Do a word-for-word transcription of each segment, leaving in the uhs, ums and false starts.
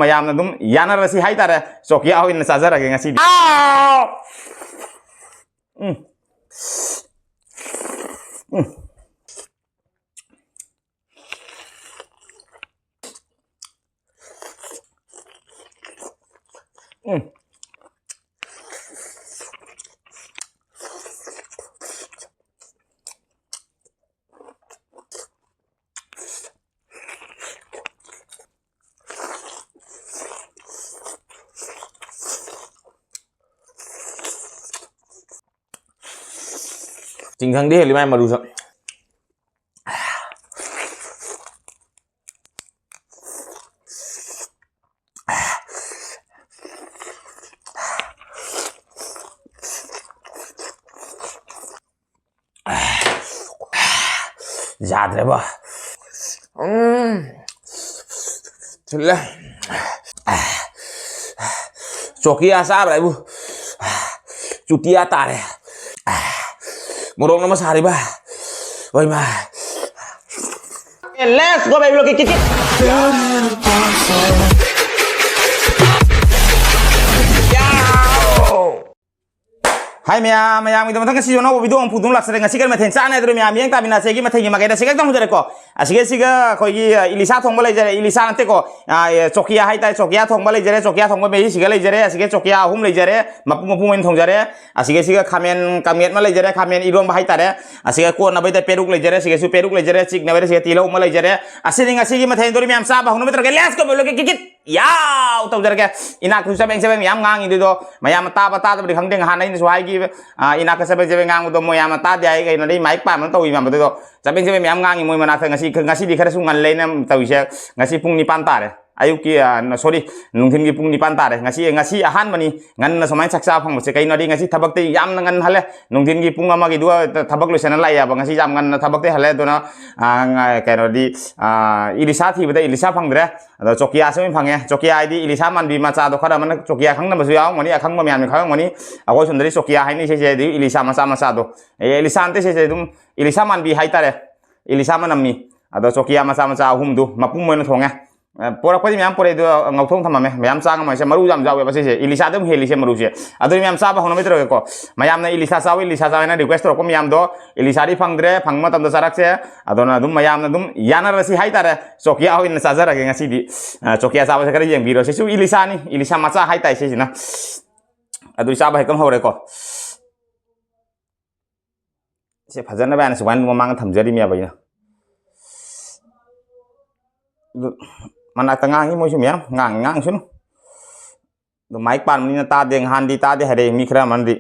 ꯃꯌꯥꯝꯅ ꯑꯗꯨꯝ ꯌꯥꯅꯔꯁꯤ ꯍꯥꯏꯇꯥꯔꯦ꯫ ꯆꯣꯀꯤꯌꯥ ꯑꯣꯏꯅ ꯆꯥꯖꯔꯒꯦ ꯉꯁꯤꯗꯤ꯫ ꯑꯥꯎ! ꯎꯝ꯫ ꯎꯝ꯫ ꯎꯝ꯫ ꯆꯤꯡꯈꯪꯗꯤ ꯍꯦꯜꯂꯤ ꯃꯥꯏ ꯃꯔꯨꯁꯨ꯫ ꯌꯥꯗ꯭ꯔꯦꯕ꯫ ꯎꯝ꯫ ꯊꯤꯜꯂꯦ꯫ ꯆꯣꯀꯤꯌꯥ ꯆꯥꯕ꯭ꯔꯥ ꯑꯩꯕꯨ? ꯆꯨꯇꯤꯌꯥ ꯇꯥꯔꯦ꯫ ꯃꯣꯔꯣꯛꯅ ꯑꯃ ꯁꯥꯔꯤꯕ꯫ ꯍꯣꯏ ꯃꯥ꯫ Let's go, baby, look at it. ꯍꯥꯏ ꯃꯌꯥꯝ, ꯃꯌꯥꯝꯒꯤꯗꯃꯛꯇ ꯉꯁꯤꯁꯨ ꯑꯅꯧꯕ video ꯑꯃ ꯄꯨꯊꯣꯛ ꯂꯥꯛꯆꯔꯦ꯫ ꯉꯁꯤ ꯀꯔꯤ ꯃꯊꯦꯜ ꯆꯥꯅꯤ ꯍꯥꯏꯗꯣ ꯃꯌꯥꯝ ꯌꯦꯡ ꯇꯥꯃꯤꯟꯅꯁꯦ꯫ ꯑꯩꯒꯤ ꯃꯊꯦꯜꯒꯤ ꯃꯥꯏꯀꯩꯗ ꯁꯤꯒ ꯍꯦꯛꯇ ꯍꯧꯖꯔꯦꯀꯣ꯫ ꯑꯁꯤꯒ ꯁꯤꯒ ꯑꯩꯈꯣꯏꯒꯤ, ꯑ, ꯏꯂꯤꯁꯥ ꯊꯣꯡꯕ ꯂꯩꯖꯔꯦ꯫ ꯏꯂꯤꯁꯥ ꯅꯠꯇꯦꯀꯣ꯫ ꯑ, ꯑꯦ, ꯆꯣꯀꯤꯌꯥ ꯍꯥꯏꯇꯥꯔꯦ꯫ ꯆꯣꯀꯤꯌꯥ ꯊꯣꯡꯕ ꯂꯩꯖꯔꯦ꯫ ꯆꯣꯀꯤꯌꯥ ꯊꯣꯡꯕ ꯃꯍꯤꯁꯤꯒ ꯂꯩꯖꯔꯦ꯫ ꯑꯁꯤꯒ ꯆꯣꯀꯤꯌꯥ ꯑꯍꯨꯝ ꯂꯩꯖꯔꯦ꯫ ꯃꯄꯨꯝ ꯃꯄꯨꯝ ꯑꯣꯏꯅ ꯊꯣꯡꯖꯔꯦ꯫ ꯑꯁꯤꯒ ꯁꯤꯒ ꯈꯥꯃꯦꯟ ꯀꯥꯡꯃꯦꯠ ꯑꯃ ꯂꯩꯖꯔꯦ꯫ ꯈꯥꯃꯦꯟ ꯏꯔꯣꯟꯕ ꯍꯥꯏꯇꯥꯔꯦ꯫ ꯑꯁꯤꯒ ꯀꯣꯠꯅꯕꯩꯗ ꯄꯦꯔꯨꯛ ꯂꯩꯖꯔꯦ꯫ ꯑꯁꯤꯒꯁꯨ ꯄꯦꯔꯨꯛ ꯂꯩꯖꯔꯦ꯫ ꯆꯤꯛꯅꯕꯩꯗ ꯁꯤꯒ ꯇꯤꯜꯍꯧ ꯑꯃ ꯂꯩꯖꯔꯦ꯫ ꯑꯁꯤꯅꯤ ꯉꯁꯤꯒꯤ ꯃꯊꯦꯜ꯫ ꯃꯌꯥꯝ ꯆꯥꯕ ꯍꯧꯅꯕ ꯇꯧꯔꯒꯦ꯫ Let's go, ꯕꯦꯂꯣꯒꯤ ꯀꯤꯀꯤꯠ꯫ ꯌꯥꯎ! ꯇꯧꯖꯔꯒꯦ꯫ ꯏꯅꯥꯛꯇꯁꯨ ꯆꯕꯦꯡ ꯆꯕꯦꯡ ꯃꯌꯥꯝ ꯉꯥꯡꯉꯤꯗꯨꯗꯣ ꯃꯌꯥꯝꯅ ꯇꯥꯕ ꯇꯥꯗꯕꯗꯤ ꯈꯪꯗꯦ꯫ ꯉꯍꯥꯟ ꯑꯩꯅꯁꯨ ꯍꯥꯏꯈꯤꯕ, ꯑ, ꯏꯅꯥꯛꯇ ꯆꯕꯦꯡ ꯆꯕꯦꯡ ꯉꯥꯡꯕꯗꯣ ꯃꯣꯏ ꯌꯥꯝꯅ ꯇꯥꯗꯦ ꯍꯥꯏ꯫ ꯀꯩꯅꯣꯗꯤ ꯃꯥꯏꯛ ꯄꯥꯟꯕ ꯇꯧꯏ ꯃꯌꯥꯝꯗꯨꯗꯣ ꯆꯕꯦꯡ ꯆꯕꯦꯡ ꯃꯌꯥꯝ ꯉꯥꯡꯉꯤ ꯃꯣꯏ ꯃꯅꯥꯛꯇ꯫ ꯉꯁꯤ, ꯉꯁꯤꯗꯤ ꯈꯔꯁꯨ ꯉꯜꯂꯦꯅ ꯇꯧꯔꯤꯁꯦ꯫ ꯉꯁꯤ ꯄꯨꯡ ꯅꯤꯄꯥꯟ ꯇꯥꯔꯦ꯫ ꯑꯌꯨꯛꯀꯤ, ꯑ, ꯅ-, sorry, ꯅꯨꯡꯊꯤꯟꯒꯤ ꯄꯨꯡ ꯅꯤꯄꯥꯟ ꯇꯥꯔꯦ꯫ ꯉꯁꯤ, ꯉꯁꯤ ꯑꯍꯥꯟꯕꯅꯤ ꯉꯟꯅ ꯁꯨꯃꯥꯏꯅ ꯆꯥꯛ ꯆꯥꯕ ꯐꯪꯕꯁꯦ꯫ ꯀꯩꯅꯣꯗꯤ ꯉꯁꯤ ꯊꯕꯛꯇꯤ ꯌꯥꯝꯅ ꯉꯟꯅ ꯍꯜꯂꯦ꯫ ꯅꯨꯡꯊꯤꯟꯒꯤ ꯄꯨꯡ ꯑꯃꯒꯤꯗꯨꯒ ꯊ-, ꯊꯕꯛ ꯂꯣꯏꯁꯟꯅ ꯂꯥꯛꯑꯦꯕ꯫ ꯉꯁꯤ ꯌꯥꯝ ꯉꯟꯅ ꯊꯕꯛꯇꯤ ꯍꯜꯂꯦ꯫ ꯑꯗꯨꯅ, ꯑ, ꯉ-, ꯀꯩꯅꯣꯗꯤ, ꯑ, ꯏꯂꯤꯁꯥ ꯊꯤꯕꯗ ꯏꯂꯤꯁꯥ ꯐꯪꯗ꯭ꯔꯦ꯫ ꯑꯗꯣ ꯆꯣꯀꯤꯌꯥꯁꯦ ꯑꯣꯏꯅ ꯐꯪꯉꯦ꯫ ꯆꯣꯀꯤꯌꯥ ꯍꯥꯏꯗꯤ ꯏꯂꯤꯁꯥ ꯃꯥꯟꯕꯤ ꯃꯆꯥꯗꯣ꯫ ꯈꯔ ꯑꯃꯅ ꯆꯣꯀꯤꯌꯥ ꯈꯪꯗꯕꯁꯨ ꯌꯥꯎꯔꯝꯒꯅꯤ, ꯑꯈꯪꯕ ꯃꯌꯥꯝꯅ ꯈꯪꯉꯝꯒꯅꯤ꯫ ꯑꯩꯈꯣꯏ ꯁꯣꯝꯗꯗꯤ ꯆꯣꯀꯤꯌꯥ ꯍꯥꯏꯅꯩ ꯁꯤꯁꯦ, ꯑꯗꯩ ꯏꯂꯤꯁꯥ ꯃꯆꯥ ꯃꯆꯥꯗꯣ꯫ ꯑꯦ, ꯏꯂꯤꯁꯥ ꯅꯠꯇꯦ ꯁꯤꯁꯦ, ꯑꯗꯨꯝ ꯏꯂꯤꯁꯥ ꯃꯥꯟꯕꯤ ꯍꯥꯏꯇꯥꯔꯦ꯫ ꯏꯂꯤꯁꯥ ꯃꯅꯝꯅꯤ꯫ ꯑꯗꯣ ꯆꯣꯀꯤꯌꯥ ꯃꯆꯥ ꯃꯆꯥ ꯑꯍꯨꯝꯗꯨ ꯃꯄꯨꯝ ꯑꯣꯏꯅ ꯊꯣꯡꯉꯦ꯫ ꯑ, ꯄꯣꯔꯛꯄꯗꯤ ꯃꯌꯥꯝ ꯄꯣꯔꯛꯑꯦ, ꯑꯗꯣ ꯉꯧꯊꯣꯛ ꯊꯝꯃꯝꯃꯦ꯫ ꯃꯌꯥꯝ ꯆꯥ ꯉꯝꯃꯣꯏꯁꯦ, ꯃꯔꯨ ꯌꯥꯝ ꯌꯥꯎꯋꯦꯕ ꯁꯤꯁꯦ꯫ ꯏꯂꯤꯁꯥꯗ ꯑꯗꯨꯝ ꯍꯦꯜꯂꯤꯁꯦ ꯃꯔꯨꯁꯦ꯫ ꯑꯗꯨꯗꯤ ꯃꯌꯥꯝ ꯆꯥꯕ ꯍꯧꯅꯕ ꯇꯧꯔꯒꯦꯀꯣ꯫ ꯃꯌꯥꯝꯅ "ꯏꯂꯤꯁꯥ ꯆꯥꯎ, ꯏꯂꯤꯁꯥ ꯆꯥꯎ" ꯍꯥꯏꯅ request ꯇꯧꯔꯛꯄ ꯃꯌꯥꯝꯗꯣ, ꯏꯂꯤꯁꯥꯗꯤ ꯐꯪꯗ꯭ꯔꯦ, ꯐꯪꯕ ꯃꯇꯝꯗ ꯆꯥꯔꯛꯁꯦ꯫ ꯑꯗꯨꯅ ꯑꯗꯨꯝ ꯃꯌꯥꯝꯅ ꯑꯗꯨꯝ ꯌꯥꯅꯔꯁꯤ ꯍꯥꯏꯇꯥꯔꯦ꯫ ꯆꯣꯀꯤꯌꯥ ꯑꯣꯏꯅ ꯆꯥꯖꯔꯒꯦ ꯉꯁꯤꯗꯤ꯫ ꯑ, ꯆꯣꯀꯤꯌꯥ ꯆꯥꯕꯁꯦ ꯈꯔ ꯌꯦꯡꯕꯤꯔꯣ꯫ ꯁꯤꯁꯨ ꯏꯂꯤꯁꯥꯅꯤ, ꯏꯂꯤꯁꯥ ꯃꯆꯥ ꯍꯥꯏꯇꯥꯔꯦ ꯁꯤꯁꯤꯅ꯫ ꯑꯗꯨ ꯆꯥꯕ ꯍꯦꯛꯇ ꯍꯧꯔꯦꯀꯣ꯫ ꯁꯦ ꯐꯖꯅꯕ ꯍꯥꯏꯅ ꯁꯨꯃꯥꯏꯅ ꯃꯃꯥꯡꯗ ꯊꯝꯖꯔꯤꯃꯦꯕ ꯑꯩꯅ꯫ ꯑꯗꯨ ꯃꯅꯥꯛꯇ ꯉꯥꯡꯉꯤ ꯃꯣꯏꯁꯨ ꯃꯌꯥꯝ, ꯉꯥꯡꯉꯤ ꯉꯥꯡꯁꯅꯨ꯫ ꯑꯗꯨ ꯃꯥꯏꯛ ꯄꯥꯟꯕꯅꯤꯅ ꯇꯥꯗꯦ, ꯅꯍꯥꯟꯗꯤ ꯇꯥꯗꯦ ꯍꯥꯏꯔꯛꯑꯦ ꯃꯤ ꯈꯔ ꯑꯃꯅꯗꯤ꯫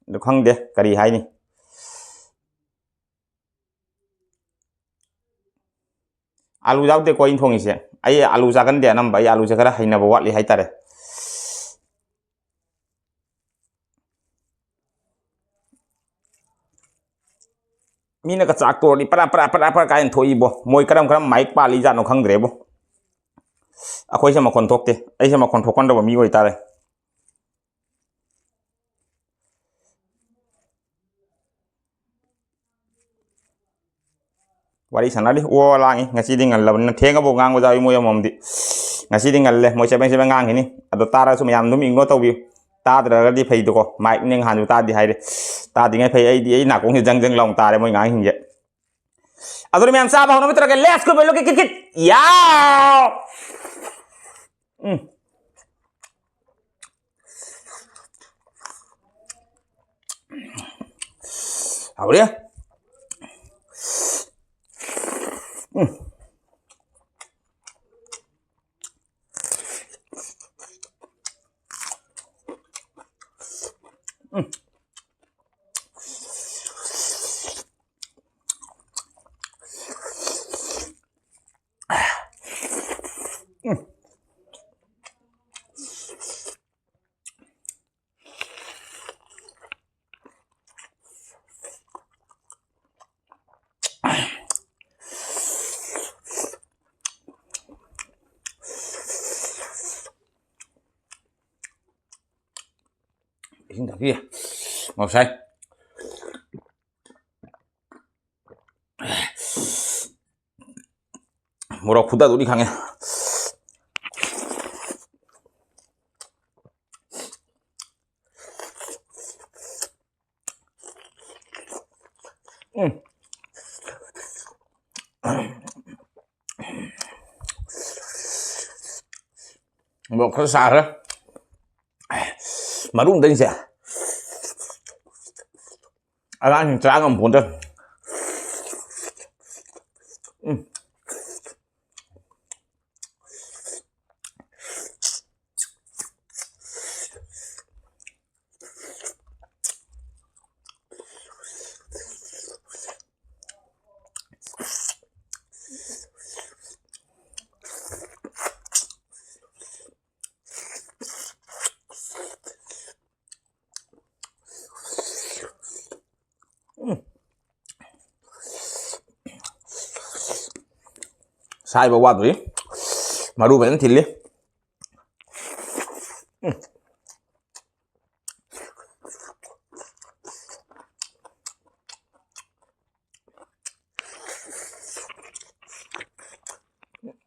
ꯑꯗꯨ ꯈꯪꯗꯦ ꯀꯔꯤ ꯍꯥꯏꯅꯤ꯫ ꯑꯥꯂꯨ ꯌꯥꯎꯗꯦꯀꯣ ꯑꯩꯅ ꯊꯣꯡꯉꯤꯁꯦ꯫ ꯑꯩ ꯑꯥꯂꯨ ꯆꯥꯒꯟꯗꯦ ꯑꯅꯝꯕ, ꯑꯩ ꯑꯥꯂꯨꯁꯦ ꯈꯔ ꯍꯩꯅꯕ ꯋꯥꯠꯂꯤ ꯍꯥꯏꯇꯥꯔꯦ꯫ ꯃꯤꯅꯒ ꯆꯥꯛ ꯇꯣꯛꯑꯗꯤ ꯄꯔꯥ ꯄꯔꯥ ꯄꯔꯥ ꯄꯔꯥ ꯀꯥꯏꯅ ꯊꯣꯛꯏꯕꯣ꯫ ꯃꯣꯏ ꯀꯔꯝ ꯀꯔꯝ ꯃꯥꯏꯛ ꯄꯥꯜꯂꯤ ꯖꯥꯠꯅꯣ ꯈꯪꯗ꯭ꯔꯦꯕꯣ꯫ ꯑꯩꯈꯣꯏꯁꯦ ꯃꯈꯣꯟ ꯊꯣꯛꯇꯦ꯫ ꯑꯩꯁꯦ ꯃꯈꯣꯟ ꯊꯣꯛꯀꯟꯗꯕ ꯃꯤ ꯑꯣꯏꯇꯥꯔꯦ꯫ ꯋꯥꯔꯤ ꯁꯥꯟꯅꯔꯤ꯫ ꯑꯣ, ꯂꯥꯡꯉꯤ꯫ ꯉꯁꯤꯗꯤ ꯉꯜꯂꯕꯅꯤꯅ ꯊꯦꯡꯉꯕꯨ ꯉꯥꯡꯕ ꯌꯥꯎꯏ ꯃꯣꯏ ꯑꯃꯃꯝꯗꯤ꯫ ꯉꯁꯤꯗꯤ ꯉꯜꯂꯦ꯫ ꯃꯣꯏ ꯆꯕꯦꯡ ꯆꯕꯦꯡ ꯉꯥꯡꯈꯤꯅꯤ꯫ ꯑꯗꯣ ꯇꯥꯔꯁꯨ ꯃꯌꯥꯝ ꯑꯗꯨꯝ ignore ꯇꯧꯕꯤꯌꯨ꯫ ꯇꯥꯗ꯭ꯔꯒꯗꯤ ꯐꯩꯗꯀꯣ꯫ ꯃꯥꯏꯛꯅꯦ ꯉꯍꯥꯟꯁꯨ ꯇꯥꯗꯦ ꯍꯥꯏꯔꯦ꯫ ꯇꯥꯗ꯭ꯔꯤꯉꯩ ꯐꯩ꯫ ꯑꯩꯗꯤ ꯑꯩ ꯅꯥꯀꯣꯡꯁꯦ ꯖꯪ ꯖꯪ ꯂꯥꯎꯅ ꯇꯥꯔꯦ ꯃꯣꯏ ꯉꯥꯡꯁꯤꯡꯁꯦ꯫ ꯑꯗꯨꯅ ꯃꯌꯥꯝ ꯆꯥꯕ ꯍꯧꯅꯕ ꯇꯧꯔꯒꯦ꯫ Let's go, value kit kit kit. ꯌꯥꯎ! ꯎꯝ꯫ ꯍꯥꯎꯔꯦ꯫ ꯎꯝ꯫ ꯎꯝ꯫ ꯏꯁꯤꯡ ꯊꯛꯄꯤꯌꯦ꯫ ꯃꯣꯔꯣꯛ ꯁꯥꯏ꯫ ꯃꯣꯔꯣꯛ ꯐꯨꯗꯗꯧꯔꯤ ꯈꯪꯉꯦ꯫ ꯎꯝ꯫ ꯃꯣꯔꯣꯛ ꯈꯔ ꯁꯥꯈ꯭ꯔꯦ꯫ ꯃꯔꯨ ꯑꯝꯇ ꯏꯁꯦ꯫ ꯑꯉꯥꯡꯁꯤꯡ ꯆꯥ ꯉꯝꯄꯣꯟꯇꯦ꯫ ꯎꯝ꯫ ꯁꯥꯏꯕ ꯋꯥꯗ꯭ꯔꯤ꯫ ꯃꯔꯨ ꯐꯖꯅ ꯊꯤꯜꯂꯤ꯫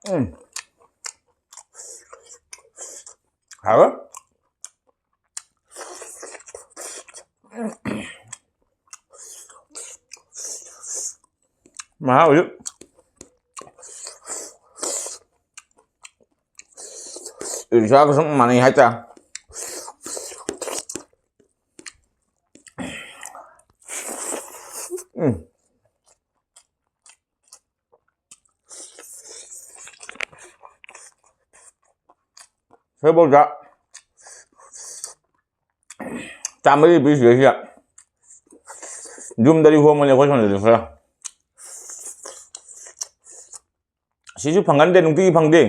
ꯎꯝ꯫ ꯍꯥꯎꯋꯦ꯫ ꯃꯍꯥꯎꯁꯨ ꯏꯂꯤꯁꯥꯒ ꯁꯨꯝ ꯃꯥꯟꯅꯩ ꯍꯥꯏꯇꯥꯔꯦ꯫ ꯎꯝ꯫ ꯁꯦꯕꯣꯠꯇ ꯆꯥꯝꯃꯔꯤ ꯄꯤꯔꯤꯁꯤꯗꯩꯁꯤꯗ ꯌꯨꯝꯗꯗꯤ ꯍꯣꯡꯕꯅꯤ ꯑꯩꯈꯣꯏ ꯁꯣꯝꯗꯗꯤ ꯈꯔ꯫ ꯁꯤꯁꯨ ꯐꯪꯒꯟꯗꯦ, ꯅꯨꯡꯇꯤꯒꯤ ꯐꯪꯗꯦ꯫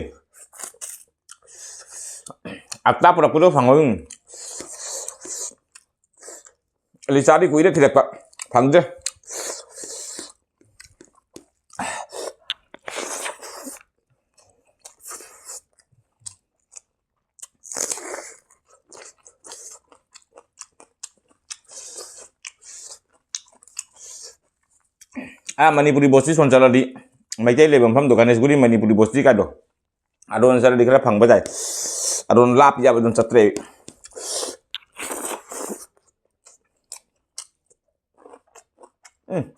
ꯑꯇꯥ ꯄꯨꯔꯛꯄꯗꯣ ꯐꯪꯉꯣꯏ꯫ ꯂꯤꯆꯥꯗꯤ ꯀꯨꯏꯔꯦ ꯊꯤꯔꯛꯄ, ꯐꯪꯗ꯭ꯔꯦ꯫ ꯑꯥ, ꯃꯅꯤꯄꯨꯔꯤ ꯕꯣꯁꯇꯤ ꯁꯣꯟ ꯆꯠꯂꯗꯤ, ꯃꯩꯇꯩ ꯂꯩꯕ ꯃꯐꯝꯗꯣ, ꯒꯅꯦꯁꯒꯨꯔꯤ ꯃꯅꯤꯄꯨꯔꯤ ꯕꯣꯁꯇꯤ ꯀꯥꯏꯗꯣ, ꯑꯗꯣꯝꯗ ꯆꯠꯂꯗꯤ ꯈꯔ ꯐꯪꯕ ꯇꯥꯏ꯫ ꯑꯗꯣꯝꯗ ꯂꯥꯞꯄꯤ ꯌꯥꯕ ꯑꯗꯨꯝ ꯆꯠꯇ꯭ꯔꯦ ꯑꯩ꯫ ꯎꯝ꯫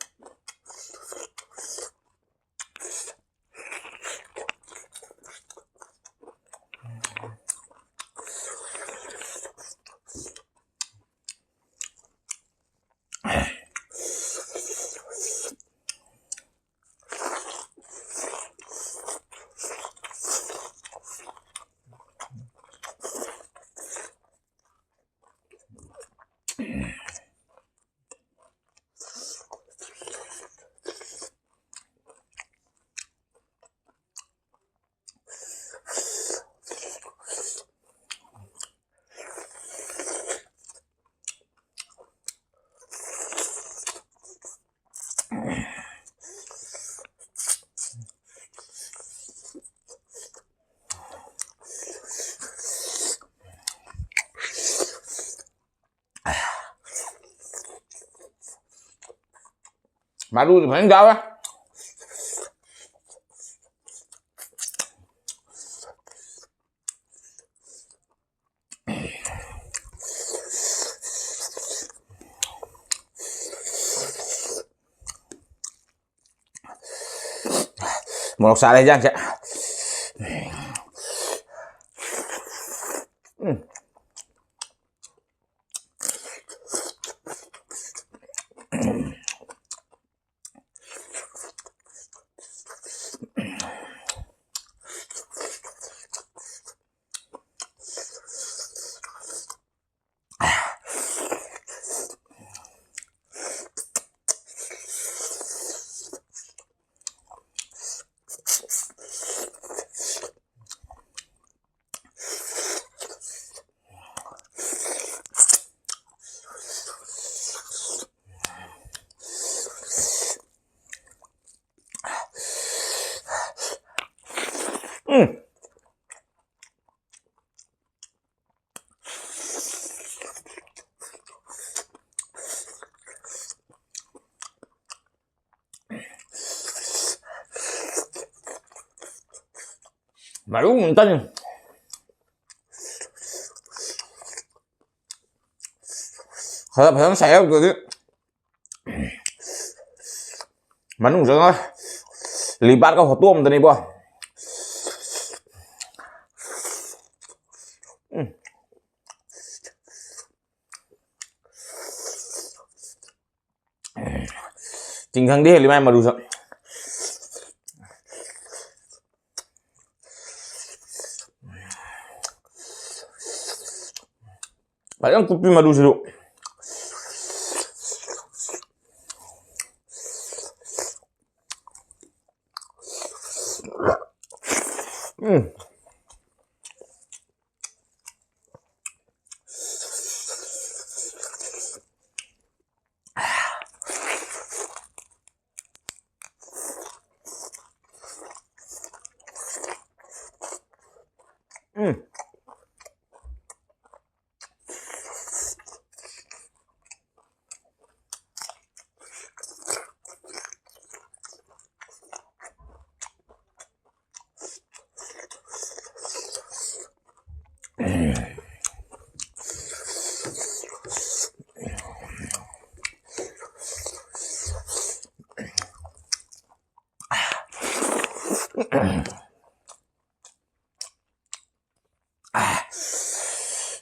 ꯃꯔꯨꯗꯤ ꯐꯖꯅ ꯌꯥꯎꯋꯦ꯫ ꯃꯣꯔꯣꯛ ꯁꯥꯔꯦ ꯍꯦꯟꯖꯥꯡꯁꯦ꯫ ꯎꯝ꯫ ꯎꯝ꯫ ꯃꯔꯨ ꯉꯥꯛꯇꯅꯤ꯫ ꯈꯔ ꯐꯖꯅ ꯁꯥꯏꯍꯧꯗ꯭ꯔꯗꯤ ꯃꯅꯨꯡ ꯆꯪꯉ ꯂꯤꯕꯥꯔꯒ ꯍꯣꯠꯇꯣꯛꯑꯝꯗꯅꯤꯕꯣ꯫ ꯎꯝ꯫ ꯇꯤꯡꯈꯪꯗꯤ ꯍꯦꯜꯂꯤ ꯃꯥꯏ ꯃꯔꯨꯁꯨ꯫ ꯐꯖꯅ ꯀꯨꯞꯄꯤ ꯃꯔꯨꯁꯤꯁꯨ꯫ ꯎꯝ꯫ ꯎꯝ꯫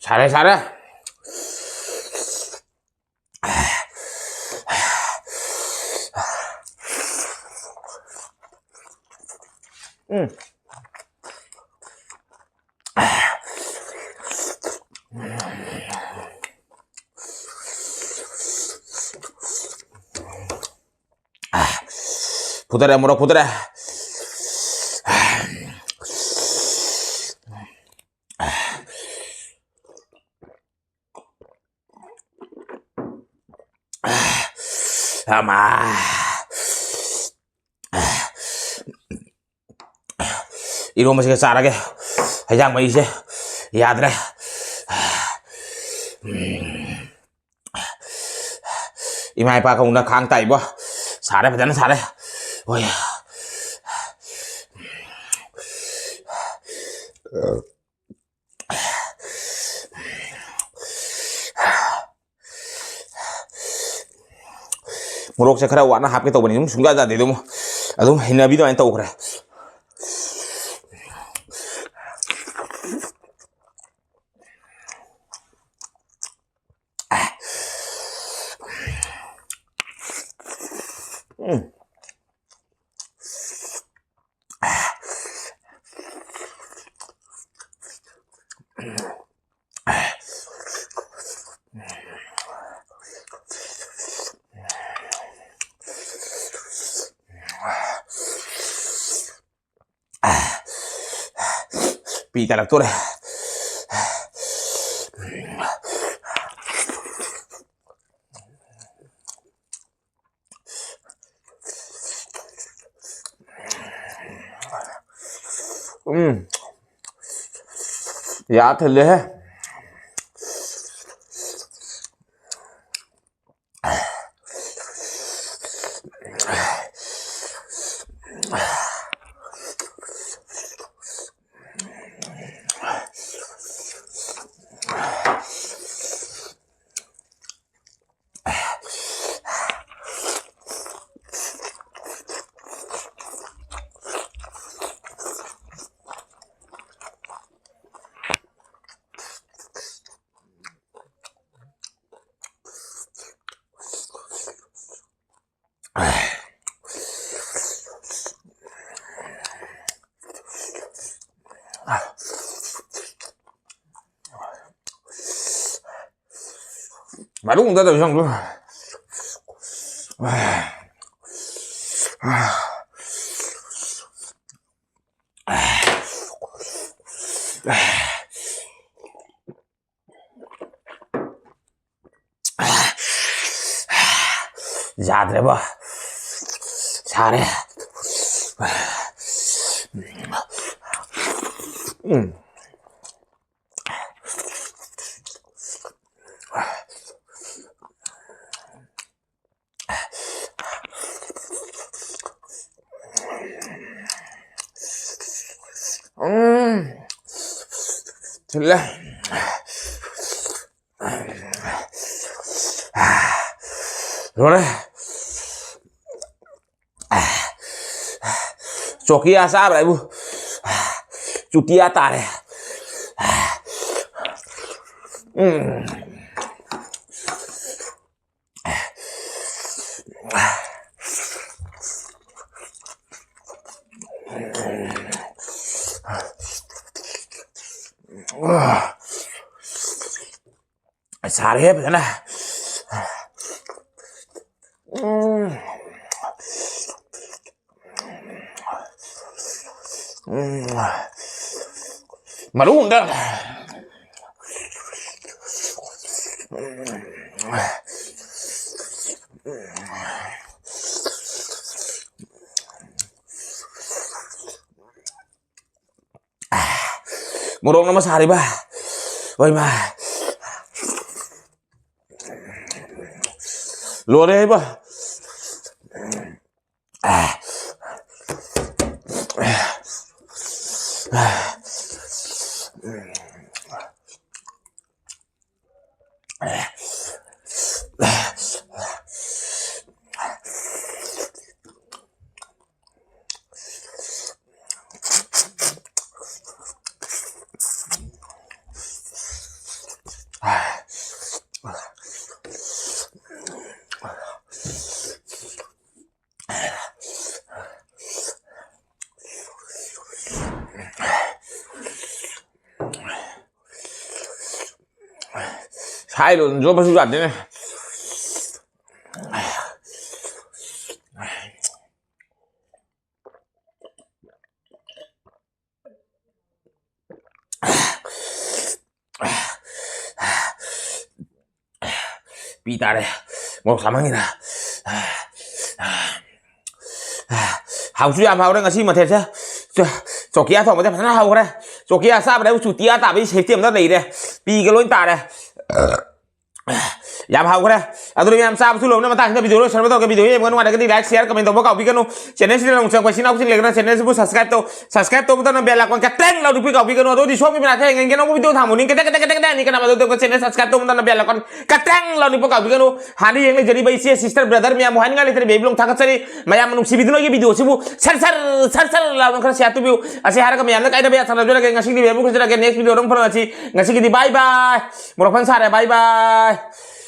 ꯁꯥꯔꯦ, ꯁꯥꯔꯦ꯫ ꯎꯝ꯫ ꯐꯨꯊꯔꯦ, ꯃꯣꯔꯣꯛ ꯐꯨꯊꯔꯦ꯫ ꯑꯃ꯫ ꯏꯔꯣꯝꯕꯁꯤꯒ ꯆꯥꯔꯒꯦ꯫ ꯍꯩꯖꯥꯡ ꯃꯍꯤꯁꯦ ꯌꯥꯗ꯭ꯔꯦ꯫ ꯏꯃꯥ ꯏꯄꯥ ꯀꯧꯅ ꯈꯥꯡ ꯇꯥꯏꯕꯣ꯫ ꯁꯥꯔꯦ, ꯐꯖꯅ ꯁꯥꯔꯦ꯫ ꯍꯣꯏ꯫ ꯃꯣꯔꯣꯛꯁꯦ ꯈꯔ ꯋꯥꯠꯅ ꯍꯥꯞꯀꯦ ꯇꯧꯕꯅꯤ, ꯑꯗꯨꯝ ꯁꯨꯡꯌꯥ ꯌꯥꯗꯦ, ꯑꯗꯨꯝ, ꯑꯗꯨꯝ ꯍꯩꯅꯕꯤ ꯑꯗꯨꯃꯥꯏꯅ ꯇꯧꯈ꯭ꯔꯦ꯫ ꯎꯝ꯫ ꯄꯤ ꯇꯥꯔꯛꯇꯣꯔꯦ꯫ ꯎꯝ꯫ ꯌꯥ ꯊꯤꯜꯂꯦꯍꯦ꯫ ꯃꯅꯨꯡꯗ ꯇꯧꯁꯪꯗꯣ꯫ ꯌꯥꯗ꯭ꯔꯦꯕ꯫ ꯁꯥꯔꯦ꯫ ꯎꯝ꯫ ꯎꯝ꯫ ꯊꯤꯜꯂꯦ꯫ ꯂꯣꯏꯔꯦ꯫ ꯆꯣꯀꯤꯌꯥ ꯆꯥꯕ꯭ꯔꯥ ꯑꯩꯕꯨ? ꯆꯨꯇꯤꯌꯥ ꯇꯥꯔꯦ꯫ ꯎꯝ꯫ ꯁꯥꯔꯦꯍꯦ ꯐꯖꯅ꯫ ꯎꯝ꯫ ꯎꯝ꯫ ꯃꯔꯨ ꯑꯝꯇ꯫ ꯃꯣꯔꯣꯛꯅ ꯑꯃ ꯁꯥꯔꯤꯕ꯫ ꯍꯣꯏ ꯃꯥ꯫ ꯂꯣꯏꯔꯦ ꯍꯥꯏꯕ꯫ ꯁꯥꯏ ꯂꯣꯏꯅ ꯌꯣꯠꯄꯁꯨ ꯌꯥꯗꯦꯅꯦ꯫ ꯄꯤ ꯇꯥꯔꯦ꯫ ꯃꯣꯔꯣꯛ ꯆꯥꯃꯟꯒꯤꯗ꯫ ꯍꯥꯎꯁꯨ ꯌꯥꯝ ꯍꯥꯎꯔꯦ ꯉꯁꯤ ꯃꯊꯦꯜꯁꯦ꯫ ꯆ-, ꯆꯣꯀꯤꯌꯥ ꯊꯣꯡꯕꯁꯦ ꯐꯖꯅ ꯍꯧꯈ꯭ꯔꯦ꯫ ꯆꯣꯀꯤꯌꯥ ꯆꯥꯕꯗ ꯆꯨꯇꯤꯌꯥ ꯇꯥꯕꯒꯤ ꯁꯤꯁꯇꯦꯝꯗ ꯂꯩꯔꯦ꯫ ꯄꯤꯒ ꯂꯣꯏ ꯇꯥꯔꯦ꯫ ꯌꯥꯝ ꯍꯥꯎꯈ꯭ꯔꯦ꯫ ꯑꯗꯨꯅ ꯃꯌꯥꯝ ꯆꯥꯕꯁꯨ ꯂꯣꯏꯕꯅ ꯃꯇꯥꯡꯁꯤꯗ ꯚꯤꯗꯤꯑꯣ ꯂꯣꯏꯁꯟꯕ ꯇꯧꯔꯒ ꯚꯤꯗꯤꯑꯣ ꯌꯦꯡꯕ ꯅꯨꯡꯉꯥꯏꯔꯒꯗꯤ like, share, comment ꯇꯧꯕ ꯀꯥꯎꯕꯤꯒꯅꯨ꯫ ꯆꯦꯅꯦꯜꯁꯤꯗ ꯅꯧꯅ ꯆꯪꯉꯛꯄ ꯏꯆꯤꯟ ꯏꯅꯥꯎꯁꯤꯡ ꯂꯩꯔꯒꯅ ꯆꯦꯅꯦꯜꯁꯤꯕꯨ subscribe ꯇꯧ꯫ Subscribe ꯇꯧꯕ ꯃꯇꯝꯗ bell icon ꯀꯇ꯭ꯔꯦꯡ ꯂꯥꯎ ꯅꯤꯛꯄ ꯀꯥꯎꯕꯤꯒꯅꯨ꯫ ꯑꯗꯨꯗꯤ ꯁꯣꯝꯒꯤ ꯃꯅꯥꯛꯇ ꯍꯦꯛ ꯌꯦꯡꯒꯦ ꯑꯅꯧꯕ ꯚꯤꯗꯤꯑꯣ ꯊꯥꯡꯕ ꯅꯤꯡ ꯀꯇꯦꯛ ꯀꯇꯦꯛ ꯀꯇꯦꯛ ꯀꯇꯦꯛ ꯅꯤꯛꯀꯅꯕ꯫ ꯑꯗꯨꯒ ꯆꯦꯅꯦꯜ subscribe ꯇꯧꯕ ꯃꯇꯝꯗ bell icon ꯀꯇ꯭ꯔꯦꯡ ꯂꯥꯎ ꯅꯤꯛꯄ ꯀꯥꯎꯕꯤꯒꯅꯨ꯫ ꯍꯥꯟꯅ ꯌꯦꯡ ꯂꯩꯖꯔꯤꯕ ꯏꯆꯦ, sister, brother ꯃꯌꯥꯝꯕꯨ ꯍꯥꯏꯅꯤꯡꯉꯥꯏ ꯂꯩꯇ꯭ꯔꯦ, ꯕꯦꯕꯤꯂꯣꯡ ꯊꯥꯒꯠꯆꯔꯤ꯫ ꯃꯌꯥꯝꯅ ꯅꯨꯡꯁꯤꯕꯤꯗꯨꯅ ꯑꯩꯒꯤ ꯚꯤꯗꯤꯑꯣꯁꯤꯕꯨ ꯁꯔ ꯁꯔ ꯁꯔ ꯁꯔ ꯂꯥꯎꯅ ꯈꯔ share ꯇꯧꯕꯤꯌꯨ꯫ ꯑꯁꯤ ꯍꯥꯏꯔꯒ ꯃꯌꯥꯝꯅ ꯀꯥꯏꯗꯕ ꯌꯥꯊꯪ ꯅꯤꯖꯔꯒꯦ꯫ ꯉꯁꯤꯒꯤꯗꯤ ꯕꯦꯕꯤꯂꯣꯡ ꯈꯨꯟꯖꯔꯒꯦ꯫ Next ꯚꯤꯗꯤꯑꯣꯗ ꯑꯃꯨꯛ ꯐꯪꯉꯁꯤ꯫ ꯉꯁꯤꯒꯤꯗꯤ bye bye꯫ ꯃꯣꯔꯣꯛ ꯐꯟ ꯁꯥꯔꯦ꯫ Bye bye꯫